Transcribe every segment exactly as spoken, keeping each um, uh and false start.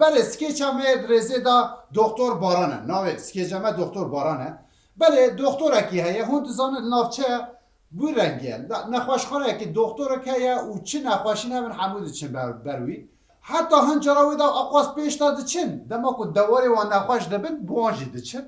Belê, skêça me yê di rêzê de Doktor Baran e. Navê skêca me Doktor Baran e. Belê, doktorekî heye, hûn dizanin li navçeya wî rengî ye. Da-, nexweşxaneyekî doktorek heye û çi nexweşî nebin hemû diçin ber, ber wî. Heta hin cara wê de aqwas pêş de diçin. Dema ku dewarê wan nexweş dibin, bi wan jî diçin.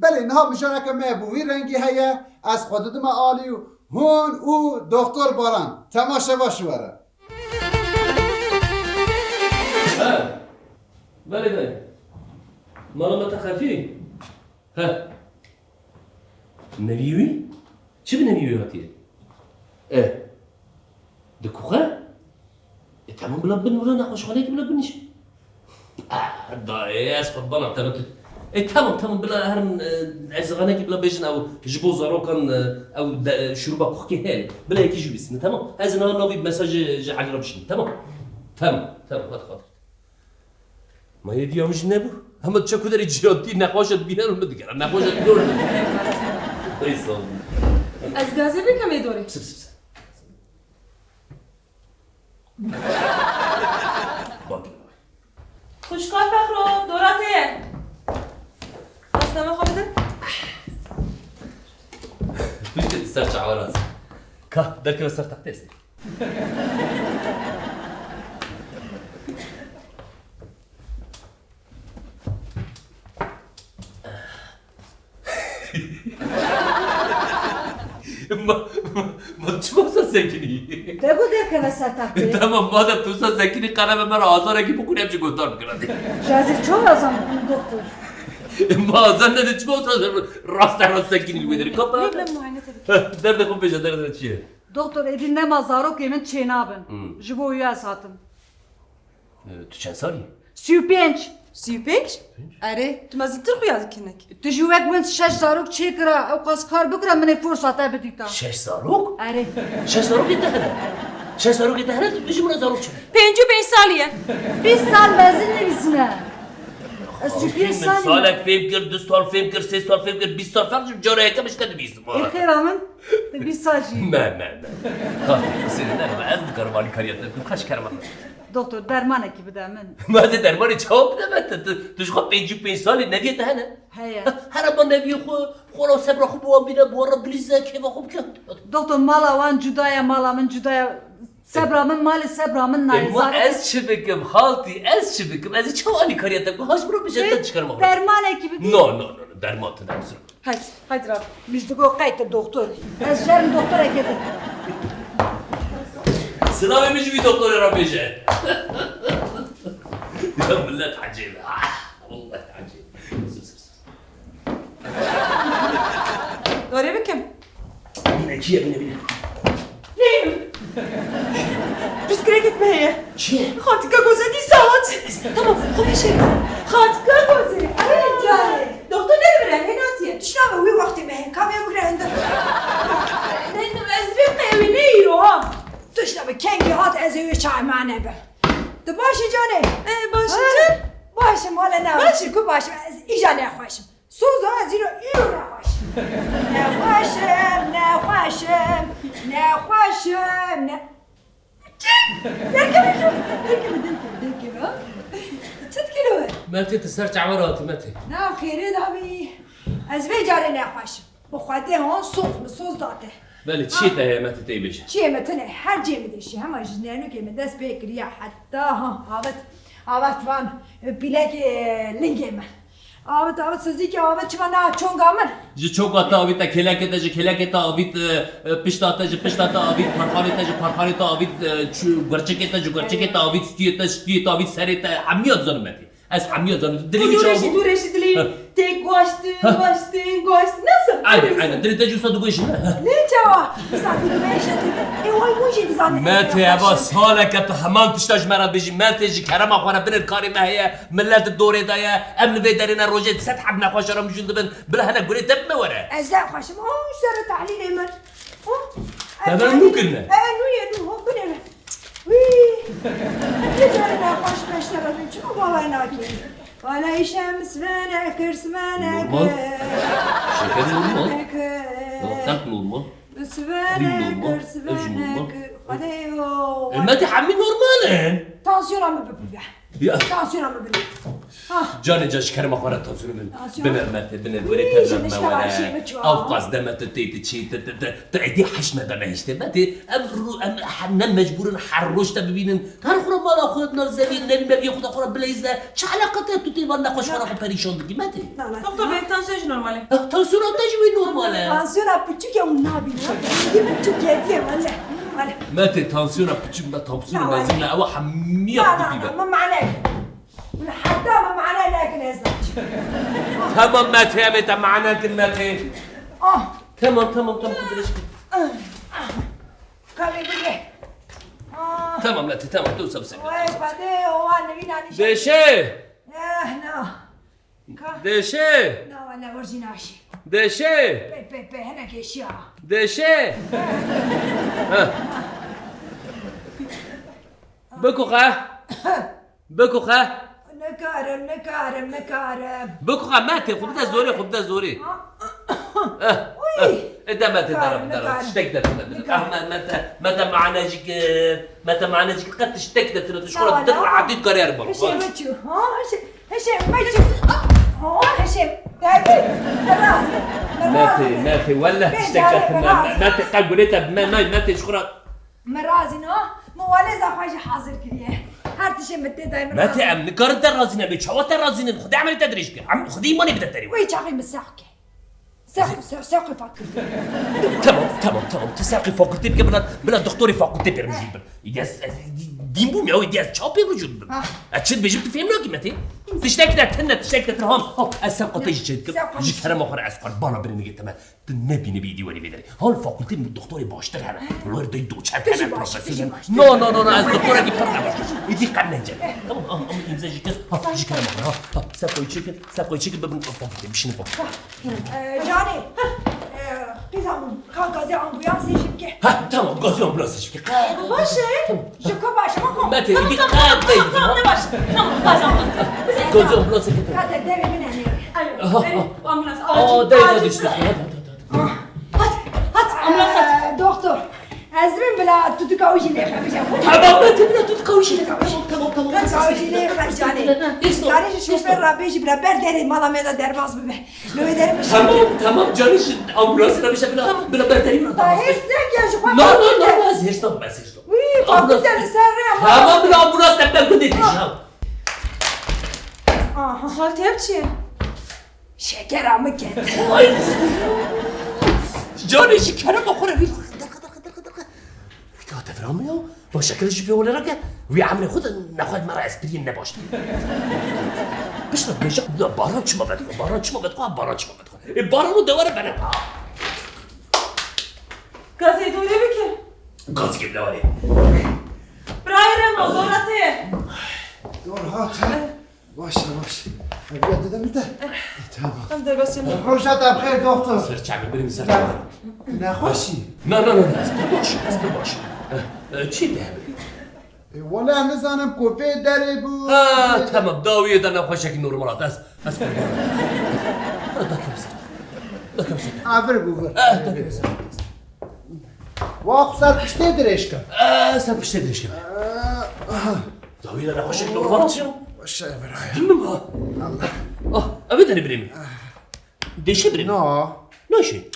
Belê, niha mijareke me bi wî rengî heye, ez xwe didime alî û hûn û Doktor Baran. Temaşe baş were. He. Belê, belê. Mala me te xefî? He. Nevî wî? Çi bi nevî wî hatiye? E. Di kuxe? E, tamam, bila bin, bila nexweşxaneyekî bila binîşe. Ah, dayê, ez qurbana te, tu. E, tamam, tamam, bila herin, e, erzixanekî bila bêjin ew ji bo zarokan, e, ew de, e, şuruba kuxkê heye. Bila yekî jî bîstin, tamam. Ez niha navî mesajê ji Elî re bişînim, tamam. Tamam, tamam, hadi, hadi. Ma yê diya min jî nebû. Hema çekuderê cîratî nexweşa dibîne û min digere. Nexweşa dibîne û min digere. Ey sağ ol. Ez gazê bikim ê dorê. Pis, pis, pis. Bak. Xwişka Fexro, dora te ye. Nasname xwe bide. Piştî ser çawa rast. Ka, derkeve ser textê estê. Ma, ma, ma çima wisa sekinî? Te got derkeve ser textê. Tamam, madem tu wisa sekinî, qere me, me re azarekî bikun, em jî guhdar bikin, hadi. Ji ez ê çawa azar bikim, doktor? Ma azar nede, çima wisa raste rast sekinî li wê derê? Kapa. Lê, lê, muayene te bikin. Heh, derdê xwe bêje, derdê çi ye? Doktor, êdî nema zarokê min çênabin. Hmm. Ji bo wî ez hatim. E, tu çend salî? Sî û pênc. Sî û pênc? Erê, tu mezintir xuya dikî hinek. Tu jî wek min şeş zarok çêkira, ew qas kar bikira, min ê forsa te bidîta. Şeş zarok? Erê. Şeş zarokê te hene? Şeş zarokê te hene, tu dijî min re zarok çêkir? Pêncî û pênc salî ye. Bîst sal mezin nivîsine. Ez çi pênc salî me. Salek fêm kir, du sal fêm kir, sê sal fêm kir, bîst sal ferq ji cara yekem ji te dibîsim. Ê xêra min, tu bîst sal jî. Me, me, me. Xatî, qisêrê nerime, ez dikarim alîkariya te bikim, xeş kerema xwe. Doktor, dermanekî bide min. Ma ez ê dermanê çawa bide me te? Tu, tu ji xwe pêncî û pênc salî, neviyê te hene? Heye. Here ba neviyê xwe, xwe re sebra xwe bi wan bîne, bi wan re bilîze, kêfa xwe bike. Doktor, mala wan cuda ye, mala min cuda ye. Sebra min, malê sebra min nayê. E, ma ez çi bikim, xaltî, ez çi bikim? Ez ê çawa alîkariya te bikim? Ha, ji min re bije, te dişkerim axir. Dermanekî bidî. No, no, no, no, derman tune, kusura. Haydi, haydi rahat. Min ji digo qey te doktor. Ez jerim doktorekê din. Silavê min ji vî doktorê re bêje. Ya millet ecêb e. Ah, wallahî ecêb. Dorê bikim. Bîne, çi ye, bîne, bîne. Neyim? Pirsgirêkek me heye. Çi ye? Xatika Gozê dîsa hat. Tamam, xwe bişêrin. Xatika Gozê. Ey, carê. Doktor ne dibire, hê natiye. Tişta me wî wextê me heye. Kamya bigre hinder. Ne, ne, ez vê qeyewê ne îro ha. Tişta me kengî hat, ez ê wê çaymane bim. Tu baş î canê? E, baş î ha? Baş î, mala ne? Baş î. Çirku baş î, ez îja nexweş im. Soza ez îro, îro nexweş im. Nexweş im, nexweş im, nexweş im, ne-, Çi? Derkeve jî, derkeve, derkeve, derkeve, ha? Çi dikî li we? Metê, tu ser çawa re hatî, Metê? Na, xêrê dabî. Ez vê carê nexweş im. Bi Xwedê han soz min soz date. Belê, çiyê te heye, Metê, tê bêje. Çiyê min tune, her cê min dêşî, hema ji nêrnûkê min dest pê kiriye, heta ha, avet, avet van, pîlekê, e, lingê min. Avet, avet, sozîkê avet çima na çonga min? Ji çonga te avît, te kêlekê te, ji kêlekê te avît, e, e, pişta te, ji pişta te avît, parxanê te, ji parxanê te avît, e, çu-, gurçikê te, ji gurçikê te avît, stûyê te, stûyê te avît, serê te, hemiya dizanim, Metê. Ez hemiya zanim. Dilê wî çawa bû? Dûreşî, dûreşî dilê wî. Tê guaştin, guaştin, guaştin. Nasıl? Aynen, aynen. Dilê te jî wisa diguêşî, ne? Ne çawa? Wisa diguêşe dilê. E, way hûn jî dizanin. Metê, eva saleke tu heman tişta ji me re dibêjî. Metê, ji kerema xwe re binir, karê me heye. Millet di dorê de ye. Em li vê derê ne rojê sed heb nexweşa re mijûl dibin. Bila hene gurê te bi me were. Ez nexweş im. Oh, ji te re tehlîlê min. Oh. Te ber nû kirine? E, nû ye, nû. Ho, binêre. Wî! Ti carê nexweş beşte bibin, çima bawer nakî? Wala îşems vene, kirs vene, normal. Şeker normal. Normal, pek normal. Xwîn normal, ev jî normal. Xwedê yo. E, me tê hemî normal in. Tansiyona min bibe. Ya. Tansiyona min bibe. Ah. Canê can, ji kerema xwe re tansiyona min. Tansiyon. Bine me tê, bine, were Wî, te ji me nişka were. Ev qas deme tu tê, tu çî, tu, tu, tu, tu êdî heş me be me hiştê. Me tê, em ru-, em he-, ne mecbûr in her roj te bibînin. Her xwe mala xwe, na zevî, nevî meviyê xwe de xwe bileyze. Çi eleqe te, tu tê van nexweş xwe re xwe perîşan dikî, me tê. Na, na, Doktor na. Bey, tansiyon jî normal e. Ha, tansiyona te jî wê normal e. Tansiyona piçûk e û nabîne. Piçûk e, wele. Wele. Me tê tansiyona piçûk, me tansiyona Na, mezin, wele. Me ewa hemiya Na, na, piçûk na, be. Me mane. Min heta me mane nekin ez naçim. Tamam, me tê, em ê te mane kin, me tê. Ah. Tamam, tamam, tamam, tu dirêj kir. Kavê bigre. Ah. Tamam, me tê, tamam, tu sabse. Oy, Xwedê, owa nevîna nîşe. Deşe! Eh, na. Ka- Deşe! Na, wele, orjî naşî. Deşe! Pe, pe, pe, hinek êşiya. Deşe! Ha. Bikuxe! Bikuxe! Nikarim, nikarim, nikarim. Bikuxe, me tê, xwe bide zorê, xwe bide zorê. Ah. Eh, Wî. Eh, e, de me tê, Nikarim, dara, dara. Nikarim. Tiştek de tune. Nikarim. Ah, me, me te, me te mane jî kir, me te mane jî kir, qet tiştek de tune. Tu ji xwe re Nala. Dil rehetî dikarî erê bal. Hişê me çû. Ha, hişê, hişê me çû. Ha, hişê. Derdi. Biraz. Biraz. Me tê, me tê, wele tiştek de tune. Biraz. Me tê, qe gulê te, me, me, me tê ji xwe re. Min razîn o, min walêza xwe jî hazir kiriye. Her tiştê min tê dayê min Me tê razîn. Em nikarin te razî nebê, çawa te razî nebê? Xwedê emerê te dirêj bike. Em Xwedê îmanê bide te rê. Wê çaxê min sex ke. Sex, sex, sex fakultê. Tamam, tamam, tamam. Tu seqê fakultê bike, bila, bila doktorê fakultê pêrmijî bin. Îdî ez, ez dî-, dîn bûm ya, îdî ez çawa pêrmijî bin? Ha. Ez çi dibêjim tu fêm nakî me tê? Tiştek de tune, tiştek de tune. Ha, ha, ez seqa te jî çêdikim. Seqa Ji kerema xwe re ez qurbana binê nigê te me. Tu nebîne bî dîwarê vê derê. Hal fakultê doktorê baştir hene. Werdê doçent hene, profesor hene. No, no, no, no, ez doktorekî pir ne baş. Îdî qem nence. Tamam, ah, ah, îmze jî kir. Ha, ji kerema xwe, ha, ha, seqoyî çêkin, seqoyî çêkin, bibin fakultê, bişînin fakultê. Ee, Canê, ee, qîza min, ka gazê ambulansê jî bike. Ha, tamam, gazê ambulansê jî bike. Baş e? Tamam. Ji ku baş e? Me tê, îdî qet deyî. Tamam, ne baş. Tamam, gazê ambulansê. Gazê ambulansê bike. Ka te devê min hene. Ayo, Aha, devê aha. Ambulans, Aa, acil, dayı da acil. Düştü. Hadi, hadi, hadi. Hadi, hadi, ambulans hadi. Ee, doktor, ez bin bila tutuka wî jî lê xebijam. Tamam, ben de bila tutuka wî jî lê xebijam. Tamam, tamam, tamam. Tutuka wî jî lê xebijam. Hiç sorun. Karê jî şoför rabê jî bila ber derê mala me de derbas bibe. Lo wê derim Tamam, tamam, canım, şimdi ambulans rabê jî bila, bila ber derê bila. Tamam. Hiç ne ki şu No, no, no, no, ez hiç no, ez hiç no. Wî, Ambulans. Fakulte li ser rê ama. Tamam, bila ambulans te ben gundê dişam. Aha. Xaltê ev çi ye? Şekera min ket. Ay. Canê ji kerema xwe re vî derxe, derxe, derxe, derxe, derxe. Wî ka tevra min ya. Ba şeker jî pê wele reke. Wî emrê xwe de nexwe me re espriyên nebaş. Piştre bêje, baran çima vedixwe, baran çima vedixwe, baran çima vedixwe. E, baran û dewere bene. Gazê dorê bike. Gazê bile were. Birayê Remo, dor hate. Dor hate. Baş e, baş e. Ev ya dide min de. E, tamam. Em derbasî me. Roja te bi xêr, doktor. Ser çavê, birî min ser çavê. Nexweşî? Na, na, na, na, ez pir baş im, ez pir baş im. Eh, eh, çi te hebe? E, wele nizanim ku vê derê bû. Ha, tamam, dawiyê de nexweşekî normal hat. Ez, ez qurban. Ha, dakeve ser. Dakeve ser. Ha, vir bû, vir. Ha, dakeve ser. Wa xwe ser piştê dirêj ke. Eh, ser piştê dirêj ke. Eh, aha. Dawî de nexweşek normal çi? Baş e, viraya. Din mi ha? Allah. Ah, eve dene birê min. Deşe birê min. No. Naşe.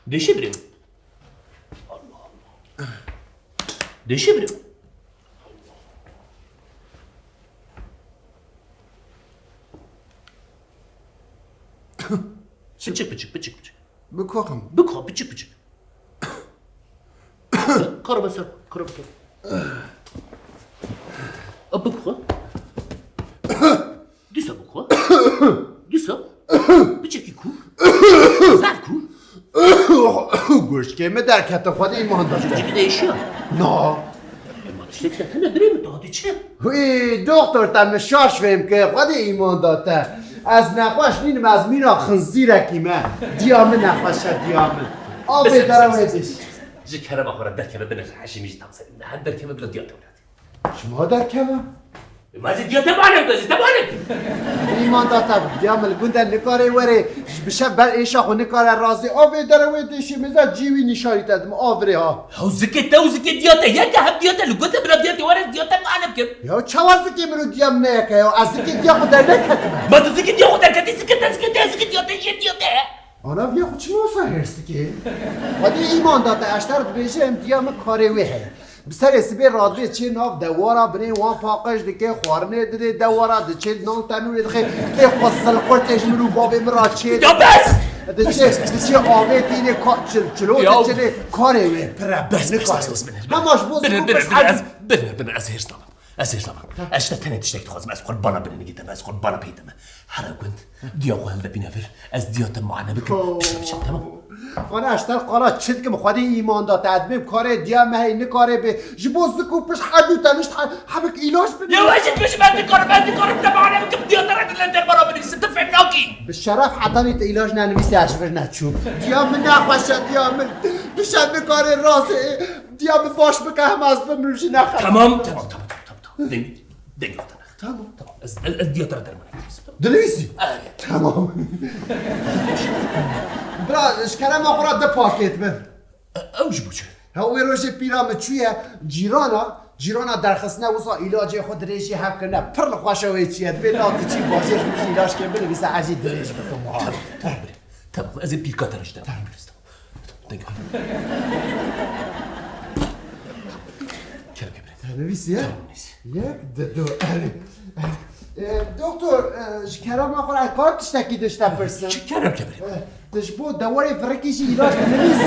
Deşe birê min. Allah Allah. Deşe birê min. Piçik, piçik, piçik, piçik. Bikoxim. Biko, piçik, piçik. Karo be ser, karo be ser. A, biko. Dîsa biko. Dîsa. Piçekî ku. Zaf ku. Goşkê min derkete, Xwedê îman da te. Piçekî değişiyor. Na. Ema tiştek te tune birê min, daha diçe. Wî, doktor, te min şaş fêm kir, Xwedê îman da te. Ez nexweş nînim, ez mîna xinzîrekî me. Diya min nexweş e, diya min. Avê dera wê diş. Ji kerema xwe re derkeve bine, heşê min jî tam ser. Her derkeve bila diya te were. Çima derkeve? Ma ez ê diya te mane bikim, ez ê te mane bikim. Îman da te, diya min li gund e, nikare were, ji bi şev ber êşa xwe nikare razê. A vê dere wê dêşê mêze cî wî nîşanî te didim, a virê ha. Ew zikê te û zikê diya te yek e, hem diya te li gund e, bila diya te were, diya te mane bikim. Ya çawa zikê min û diya min ne yek e ya? Ez zikê diya xwe derneketime. Ma tu zikê diya xwe derketî, zikê te, zikê te, zikê diya te, jê diya te. Ana viya xwe çima wisa hêrs dikê? Xwedî îman da te, eşter dibêje em diya min karê wê heye. Bi serê sibê radibê çê nav dewara, binê wan paqij dike, xwarinê didê dewara, diçê nan tenûrê dixê, tê xwe zilqurtê ji min û bavê min ra çê. Ya bes! Diçê, diçê avê tînê ka-, çil-, çilo Ya. diçilê karê wê pir e, Bes, bes, nikare. bes, bes, binir, Hema ji bo binir, zikû binir, piş binir, hemû ez, binir, binir, ez hêrs nabim. Ez hêrs nabim. Eşte tenê tiştek dixwazim, ez qurbana binê nigê te, ez qurbana pey te me. Here gund, diya xwe hilde bîne vir, ez diya te mane bikim, Oh. piştre biçim, tamam? Ana eşter qala çi dikim, Xwedê îman da te, ez bêm karê diya me hey nikare bê. Ji bo zik û piş her du tenişt he-, hebik îlaç bidin. Ya ez ê bêjim, ez nikarim, ez nikarim te mane bikim, diya te re dile derbara binivîsim, tu fêm nakî. Bi şeref hetanî te îlaç nenivîse ez ji vir neçûm. Diya min nexweş e, diya min. Pişe nikarê razê. Diya min baş bike, hema ez bimrim jî nexerim. Tamam, tamam, tamam, tamam, tamam, tamam. Deng, deng. Tamam. Tamam. Ez, ez, ez diya te re dermanê dinivîsim. Tamam. Dinivîsî? Evet. Tamam. Bira, ji kerema xwe re du pakêt bin. E, ew ji bo çi? He, wê rojê pîra min çûye cîrana, cîrana derxistine wisa îlacê xwe dirêjî hev kirine. Pir li xweşa wê çûye. Dibê na tu çî bajêr min jî îlac kê binivîse ez jî dirêj bikim. Tamam, tamam, birê. Tamam, ez ê pîrka te re ji te re. Tamam. Deng. Kerem, kerem. Te nivîsiye? Kerem, nivîsiye. Yek, di, du. Erê. E, doktor, e, ji kerema xwe re ez karim tiştekî din ji te pirsim? Kerem, kerem. E, tu ji bo dewarê virikî jî îlaç dinivîsî?